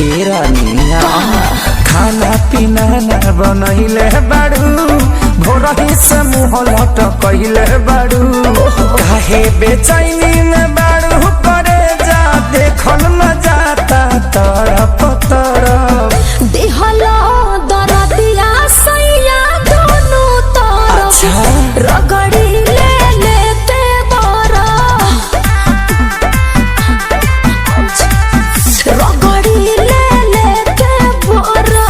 ए रानिया, खाना पीना ना बनैले बाड़ू, भोरही से मुँह लटकैले बाड़ू। काहे बेचैनी में बाड़ू करे जा, देखल न जाता तड़प तड़प। दिहलो दरदिया सैया दोनों तरफ। अच्छा। रगड़ी ले लेते बरा, रगड़ी ले लेते बरा।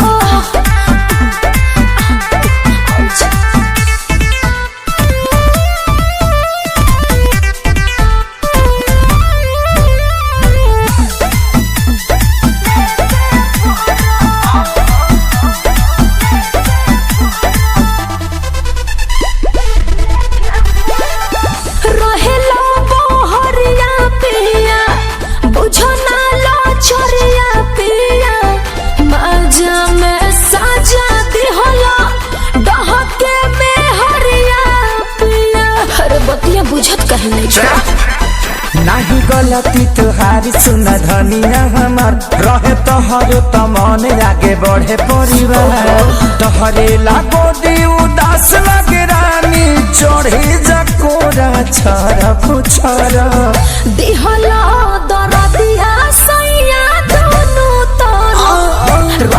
रहेला बहरिया पिया, बुझो ना लो छोरिया पिया, मजा में साजा दिहला डहके में हरिया पिया। अरे बतिया बुझत कहे नहीं छो। नाही गलती तुहारी, सुन धनिया हमार, रहे तोहरो त मन आगे बढ़े परिवार। तोहरे लागो दी उदास लगे रानी, चढ़े जकोरा छरप छरप। दिहला दरदिया सैया दोनों तरफ।